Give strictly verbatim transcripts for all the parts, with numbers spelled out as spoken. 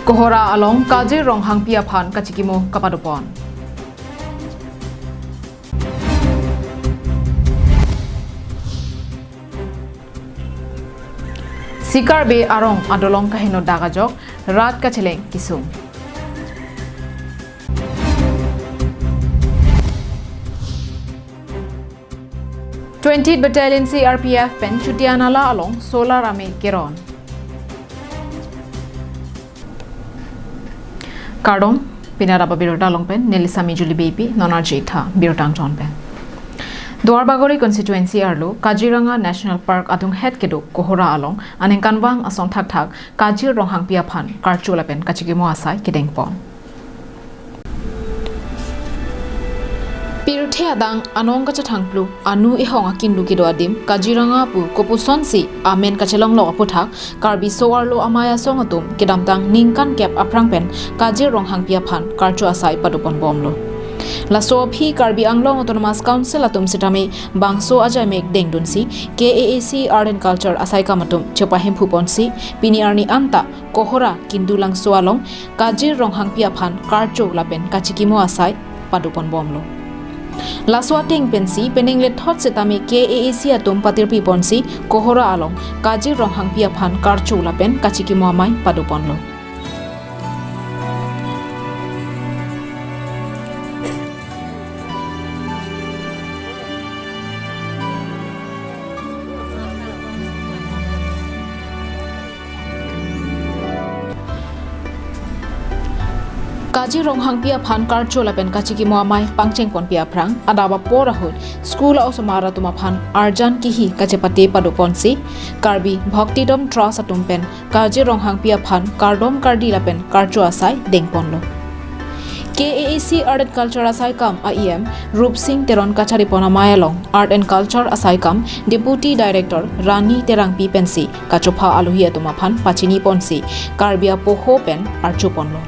Kohora along Kajir Ronghangpi aphan kachikimo kapadopon. Sikarbe arong adolong kaheno dak ajok, rat kacheleng kisung. Twentieth Battalion C R P F pen Chutianala along solar amei keron. Kardom, pini adap abirta along pen neli Sami Julie Beypi, non arjitha birta angton pen. Duarbagori constituency arlo Kaziranga National Park adunghet kedo Kohora along aningkanvang ason thakthak Kajir Ronghangpi aphan karcho lapen kachikimo asai kedengpon. Pirthe adang anong kachethangplu, anu ehong akindu kedo adim Kaziranga pu kopusonsi amen kachelonglok aputhak Karbi so-arlo amei asong atum kedamtang ningkan kep aphrang pen Kajir Ronghangpi aphan karcho asai padoponbomlo. Laso aphi Karbi Anglong Autonomous Council atum sitame bangso ajaimek dengdunsi K A A C Art and Culture asaikam atum chepahemphuponsi pini arni anta Kohora Kindulangso along Kajir Ronghangpi aphan karcho lapen kachikimo asai padoponbomlo. Laso ateng pensi penang lethot setame K A A C atum patirpiponsi Kohora along Kajir Ronghangpi aphan karcho lapen kachikimo amei padoponlo. Kajir Ronghangpi aphan karcho lapen kachikimo amei pangchengponpi aphrang adap apor ahut school a-osomar atum aphan arjan kihi kachepate padoponsi Karbi Bhaktidom Trust atum pen Kajir Ronghangpi aphan kardom kardi lapen karcho asai dengponlo. K A A C Art and Culture asaikam a E M Rupsing Teron kacharipon amei along Art and Culture asaikam Deputy Director Rani Terangpi pensi kachopha alohi atum aphan pachiniponsi Karbi apoho pen archoponlo.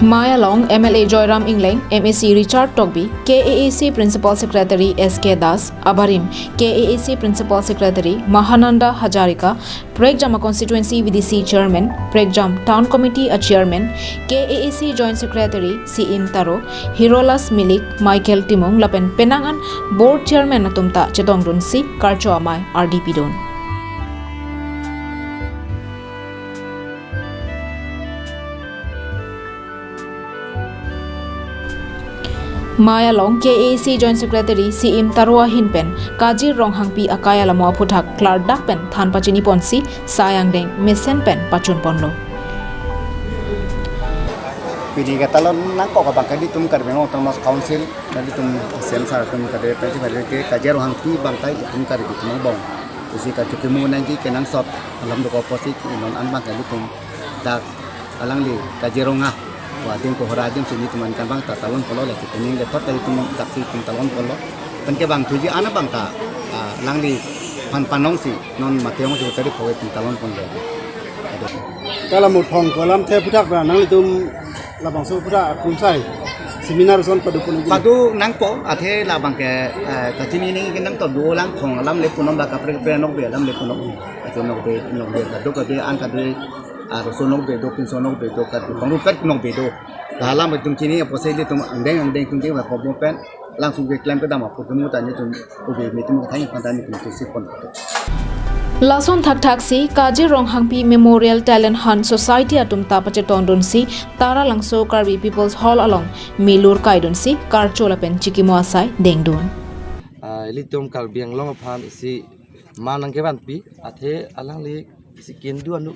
Mei along M L A Joyram Engleng, M A C Richard Tokbi, K A A C Principal Secretary S K Das, abarim K A A C Principal Secretary Mahananda Hazarika, Prekjam a-constituency V D C Chairman, Prekjam Town Committee a-Chairman, K A A C Joint Secretary C M Taro, Hirolas Milik, Michael Timung lapen penang an Board Chairman atum ta chetongdunsi karcho amei ardi pidun. Mei along K A A C Joint Secretary C M Taro ahin pen Kajir Ronghangpi akai alamo aphuthak klardak pen than pachiniponsi sai angdeng mesen pen pachunponlo. Pini katalon nangkok abang ke ilitum Karbi Anglong Autonomous Council, ilitum C M sir atum kade pensi kade ke Kajir Ronghangpi abang ta ilitum Karbi atum angbong. Isi kachikimo nangji kenangsot alam dokok apotsi non an abang ke ilitum dak alangli Kajir Rongha pu ading Kohora adim si nelitum aningkanvang ta talonponlo, lasi penang lethot ta itum daksi itum talonponlo. Pen kevangthuji an abang ta, ah, alangliphan panongsi non mate ong si tari phoge itum talonponlo. Ado. Kala muthong kolam the aphuthak ba nanglitum labangso aphuthak akum sai seminar ason padopon nangji. Pado nangpo, athe labang ke, eh, kachini nangji ke nangtum dolang thong alam le punon ba kaprek kaprek nokbe alam le punon. Athe nokbe, nokbe kadokave an kadokave, ah, arloso nokbe do, pinso nokbe do, kadokave pangrup kat nokbe do. Lahalam itum chini apotsi ilitum angdeng angdeng atum ke ba kobo pen, langsung ke klem kedam apot kemu ta nelitum ove nelitum kethang aphan ta nelitum tusi pon. Lason thakthaksi Kajir Ronghangpi Memorial Talent Hunt Society atum ta pachetongdunsi Taralangso Karbi People's Hall along milur kaidunsi karcho lapen chikimo asai dengdun. Ah, ilitum Karbi Anglong aphan isi man nangkevanpi, athe alangli isi kindu anu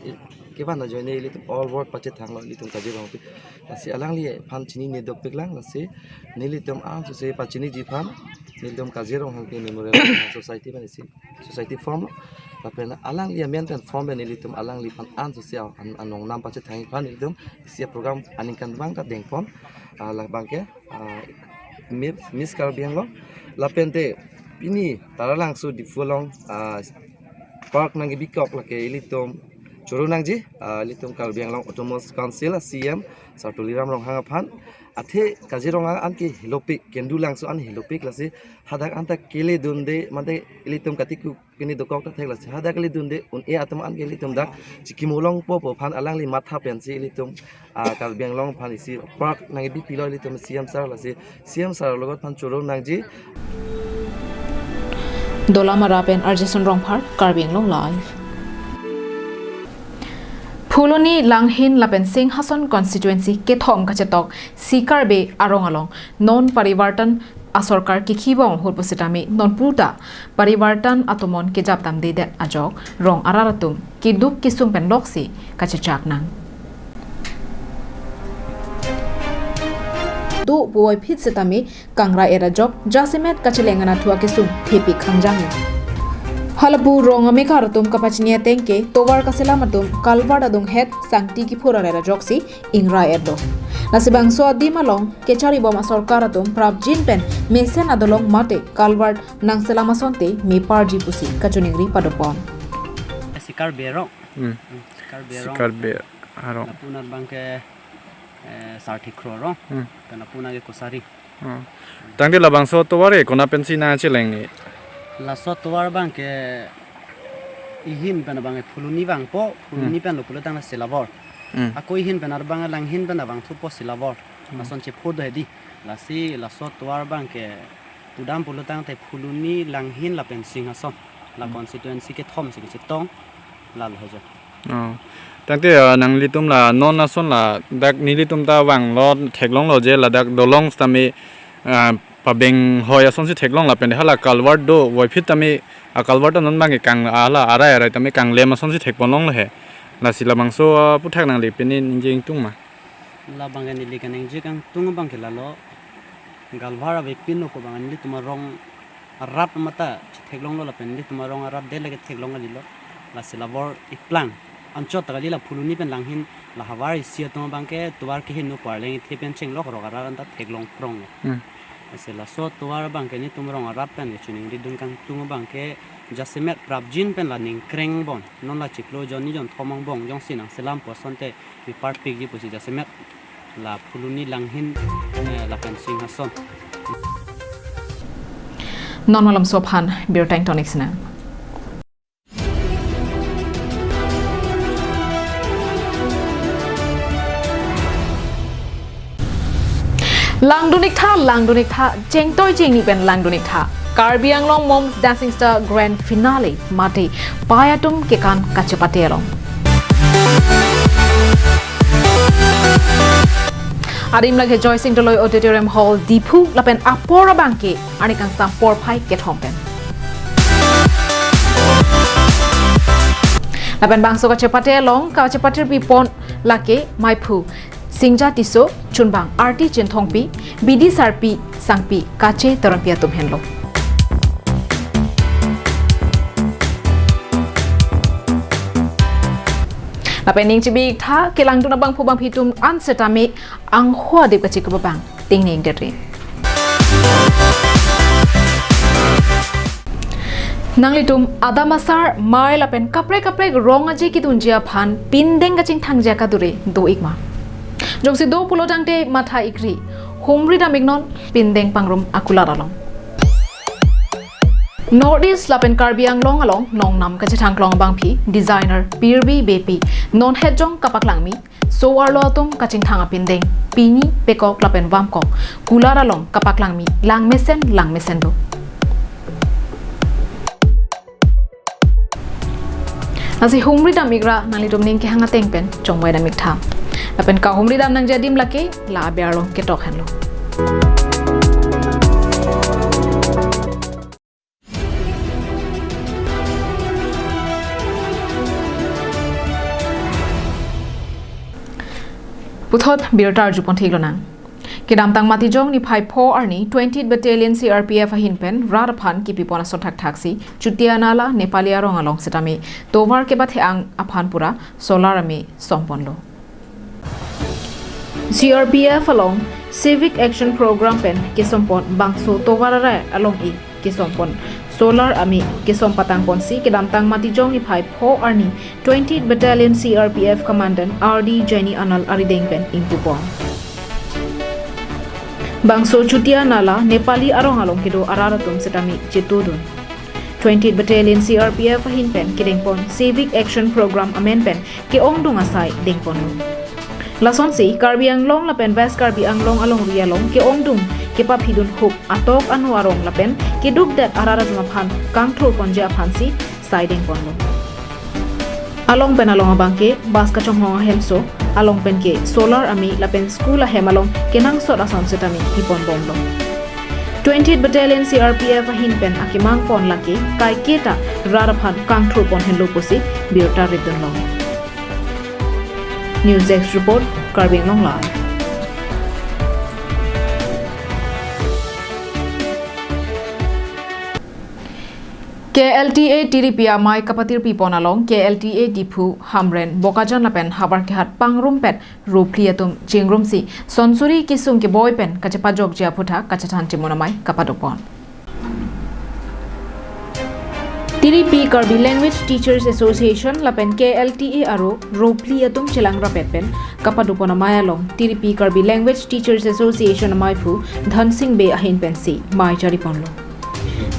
kevan ajoine ilitum all world pachethanglo ilitum Kajir Ronghangpi. Lasi alangliphan chinine dokpiklang, lasi nelitum ansose pachiniji aphan nelitum Kajir Ronghangpi Memorial Society pen isi society form lo. Lapen alangli amen pen form pen nelitum alangliphan ansose an, anong nam pachethangji aphan nelitum isi program aningkanvang ta dengpon, ah, labang ke, ah, Miss, Miss Karbi Anglong. Lapente pini Taralangso Diphu along, ah, park nangbikok lake ilitum choro nangji, ah, ilitum Karbi Anglong Autonomous Council a C M Sir Tuliram Ronghang aphan. Athe Kaziranga an ke hilopik, Kendulangso an hilopik lasi hadak anta keledunde mate ilitum katiku kini dokok ta thek lasi hadak keledunde un-e atum an ke ilitum dak chikimolongpo pu aphan alangli matha pensi ilitum, ah, Karbi Anglong aphan isi park nangkebi pilo ilitum C M sir lasi C M sir alogot aphan choro nangji. Dolamara pen Arjason Rongphar, Karbi Anglong Live. Phuloni, Langhin lapen Singhason constituency kethom kachetok Sikarbe arong along non Parivartan asorkar kikhibom ahut pusitame non puta Parivartan atomon kejapdamdedet ajok rong arat atum keduk kesung pen loksi kachechak nang. Do puvoiphit setame kangra-et ajok jasemet kacheleng anatthu akesung thepik khangjang. Halapu rong amekar atum kapachini ateng ke tovar kaselam atum culvert adunghet sangti kiphur aret ajoksi ingra-et do. Lasi bangso adim along kecharibom asorkar atum prapjin pen mesen adolong mate culvert nangselam asonte meparji pusi kachiningri padopon. Sikarbe arong. Hmm. Sikarbe arong. Sikarbe arong. Lapu anat abang ke, eh, Sarthik Kro arong. Hmm. Pen lapu anat ke Kosari. Hmm. Tangte labangso tovar ke konat pensi nangchelengji? Laso tovar abang ke ihin pen abang ke Phuloni vangpo, Phuloni, hmm, pen lo pulo tangte Silavor. Hmm. Ako ihin pen abang Langhin pen vangthupo Silavor. Hmm. Lason chepho do hedi. Lasi laso tovar abang ke pudam pulo tangte Phuloni, Langhin lapen Singhason. La, hmm, constituency kethom si kachetong. Lalo hojo. Oh. Tangte, ah, nanglitum la non ason ladak nelitum ta vanglo theklonglo je ladak dolong setame, ah, pabenghoi asonsi theklong lapen hala culvert do voiphit tame a culvert non abang ke kang hala arai arai tame kanglem asonsi thekponlonglo he. Lasi labangso, ah, aphuthak nangli pini ningje ingtung ma? Labang ke neli kaningje kangtung abang ke lalo. Culvert avepinlo ko abang nelitum arong arat mata chetheklonglo lapen nelitum arong arat dele ketheklong kalilo. La Silavor iplang anchot ta kali la Phuloni pen Langhin la havar isi atum abang ke tovar kehingno pu arleng ithe pen chenglok rok arat anta theklong pronglo. Hmm. Lasi laso tovar abang ke nelitum rong arat pen kachiningridun kangtung abang ke jasemet prapjin pen la ningkreng bon. Non la chiklo jon ni jon thom angbong jongsi nangselampo asonte meparpikji pusi jasemet la Phuloni, Langhin, eh, lapen Singhason. Non malomso aphan birta ingtonik sinang. Langdun-iktha, langdun-iktha, chengtoi chengni pen langdun-iktha. Karbi Anglong Mom's Dancing Star Grand Finale mate pai atum kekan kachepate along. Adim lake Joysing Doloi Auditorium Hall, Diphu lapen apor abang ke arni kangsam porphai kethom pen. Lapen bangso kachepate along kachepatirpipon lake maiphu Singja Tisso, chunbang Arti Chinthongpi, bidi sarpi sangpi Kache Teronpi atum henlo. Lapen ning chibi-iktha kelangdun abangphu bangphi atum an setame angho adip kachekup abang tingning dere. Nanglitum adam asar mai lapen kaprek kaprek rong aje kedunji aphan pindeng kachingthangji akadure do-ik ma? Jongsi do pulo tangte matha-ikri, humri dam-iknon pindeng pangrum akulat along. North East lapen Karbi Anglong along nongnam kachethangklong abangphi designer Pirbi Beypi non hetjong kapaklangmi so-arlo atum kachingthang apindeng pini pekok lapen vamkok kulat along kapaklangmi langmesen langmesen do. Lasi humri dam-ikra nanglitum ning kehang ateng pen chongvai dam-iktha. Lapen kahumri dam nangji adim lake la aber along ketok henlo. Puthot birta arjupon theklonang. Kedamtang Matijong niphai pho arni twenty Battalion C R P F ahin pen rat aphan kipipon ason thakthaksi Chutianala Nepali arong along setame tovar kebathe-ang aphan pura solar ame somponlo. C R P F along Civic Action Program pen kesompon bangso tovar arai along-i kesompon solar ame kesom patangponsi kedamtang Matijong niphai pho arni twenty Battalion C R P F Commandant R D Jaini Anal arideng pen ingpupon. Bangso Chutia Nala Nepali arong along kedo arat atum setame chetudun. Twentieth Battalion C R P F ahin pen kedengpon Civic Action Program amen pen ke-ongdung asai dengponlo. Lasonsi Karbi Anglong lapen West Karbi Anglong alongri along ke-ongdung kepaphidun hup atok anu arong lapen kedukdet arat atum aphan kangthurponji aphansi sai dengponlo. Along pen along abangke bus kachonghong ahemso along pen ke solar amei lapen school ahem along kenangsot ason setame piponbomlo. Twentieth Battalion C R P F ahin pen akemangpon lake kaiketa rat aphan kangthurpon henlo pusi birta ripdunlo. News Desk Report, Karbi Anglong Live. K L T A tiripi amei kapatirpipon along K L T A Diphu, Hamren, Bokajan lapen havar kehat pangrumpet ropli atum chingrumsi sonsuri kesung keboi pen kachepajokji aphuthak kachethan chimun amei kapadopon. Tiripi Karbi Language Teachers Association lapen K L T A aro ropli atum chelang rapet pen kapadopon amei along tiripi Karbi Language Teachers Association ameiphu Dhansing Bey ahin pensi mei jariponlo.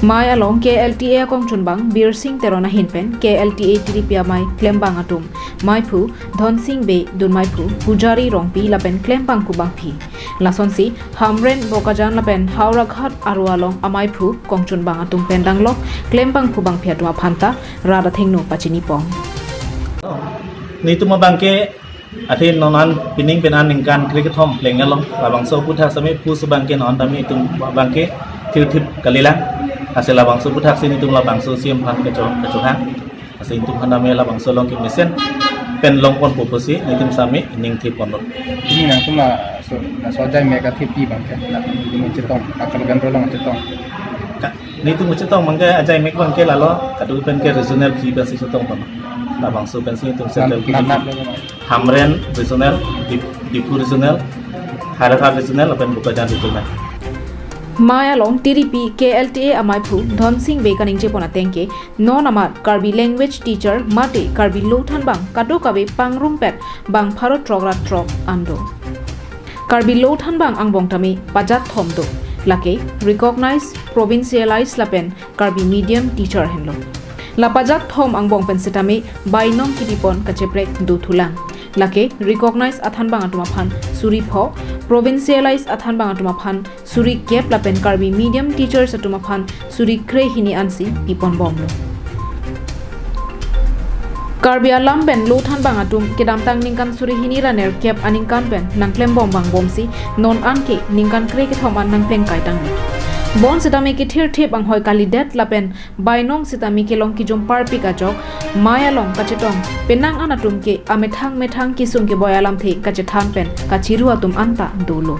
Mei along K L T A akongchunbang Birsing Teron ahin pen K L T A tiripi amei klembang atum meiphu Dhansing Bey, dunmeiphu Pujari Rongpi lapen klembangphu bangphi. Lasonsi Hamren, Bokajan lapen Howraghat aro along ameiphu kongchunbang atum pen danglok klembangphu bangphi atum aphanta rat athengno pachinipon. Netum abangke athe non an pining pen an ningkan krekethom pleng along labangso aphuthak sami pusu abangke non tame itum abangke thirthip kalilang. Lasi labangso aphuthak si netum labangso C M aphan kacho-, kachohang. Lasi itum aphan tame labangso along kemesen pen longponpo pusi netum sami ningthipponlo. Ini nangtum laso, laso ajaimek athepi abangke, na, netum chetong, akal gandro along chetong. Ka-, netum chetong abangke ajaimek abangke lalo, kadokave pen ke regional key pensi chetongpon. Labangso pensi netum central key. Nat, nat, nat. Hamren regional, Dip-, Diphu regional, Howraghat regional, lapen Bokajan regional. Mei along tiripi K L T A ameiphu Dhansing Bey kaningjepon ateng ke non amat Karbi language teacher mate Karbi lo thanbang kadokave pangrumpet bang pharo throk ra throk an do. Karbi lo thanbang angbong tame pajat thom do, lake recognized, provincialized lapen Karbi medium teacher henlo. La pajat thom angbong pen setame bainong kipipon kacheprek dothulang. Lake recognized athanbang atum aphan suri pho, provincialized athanbang atum aphan suri kep lapen Karbi medium teachers atum aphan suri kre hini ansi piponbomlo. Karbi alam pen lo thanbang atum kedamtang ningkan suri hini ra nerkep aningkan pen nangklembom vangbomsi non anke ningkan krekethom an nangplengkai tanglo. Bonsetame kethirthip anghoi kalidet lapen bainong setame kelong kejum parpik ajok mei along kachetong penang an atum ke amethang methang kesung keboi alamthe kachethan pen kachiru atum anta dolo.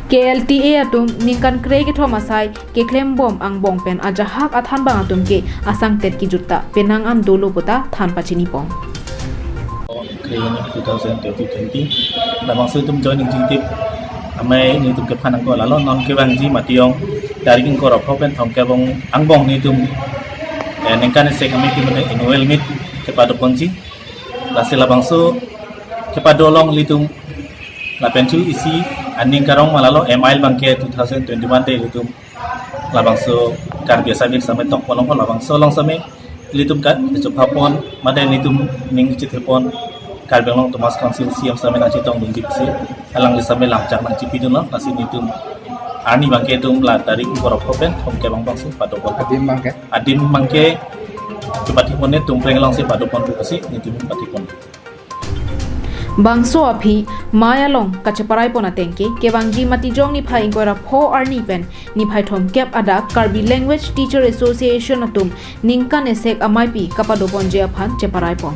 K L T A atum ningkan krekethom asai keklembom angbong pen ajahak athanbang atum ke asangtet kejut ta penang an dolo puta than pachinipon. Kre hini two thousand twenty twenty. Labangso itum joining jingtip amei netum kephan angko lalo non kevangji mati ong tarik ingkoi ra pho pen thomkep angbong netum, eh, ningkan isek amei ke mane annual meet kepadoponji. Lasi labangso kepado along ilitum lapen chu isi aning karong ma lalo M I L abangke two thousand twenty-one te ilitum labangso Karbi asabik sampai tokpon along, labangso along sampai ilitum ka, chopapon, mate ilitum ning chithepon, Karbi Anglong Autonomous Council C M sampai nangchetongdunji pusi, alangli sampai lamchak nangchipidunlo, lasi netum arni abangke itum la tarik ingkoi ra pho pen thomkep angbong si padopon. Adim abangke? Adim abangke, kepathipon netum Tumpreng alongsi padopon pusi, netum pathipon. Bangso aphi mei along kacheparaipon ateng ke kevangji Matijong niphai ingkoi ra pho arni pen niphai thomkep adak Karbi Language Teacher Association atum ningkan isek ameipi kapadoponji aphan cheparaipon.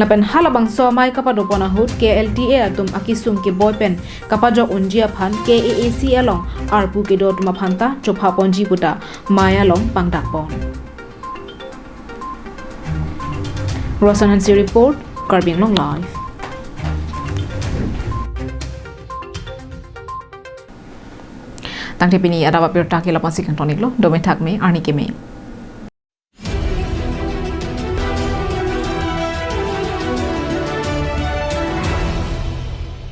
Lapen halabangso amei kapadopon ahut K L T A atum akesung keboi pen kapajok unji aphan K A A C along arpu kedo atum aphanta chophaponji puta mei along pangdakpon. Rosan Hansi report, Karbi Anglong Live. Tangte pini adap abirta ke lapu-ansi kangton-iklo, dome thakme, arni keme.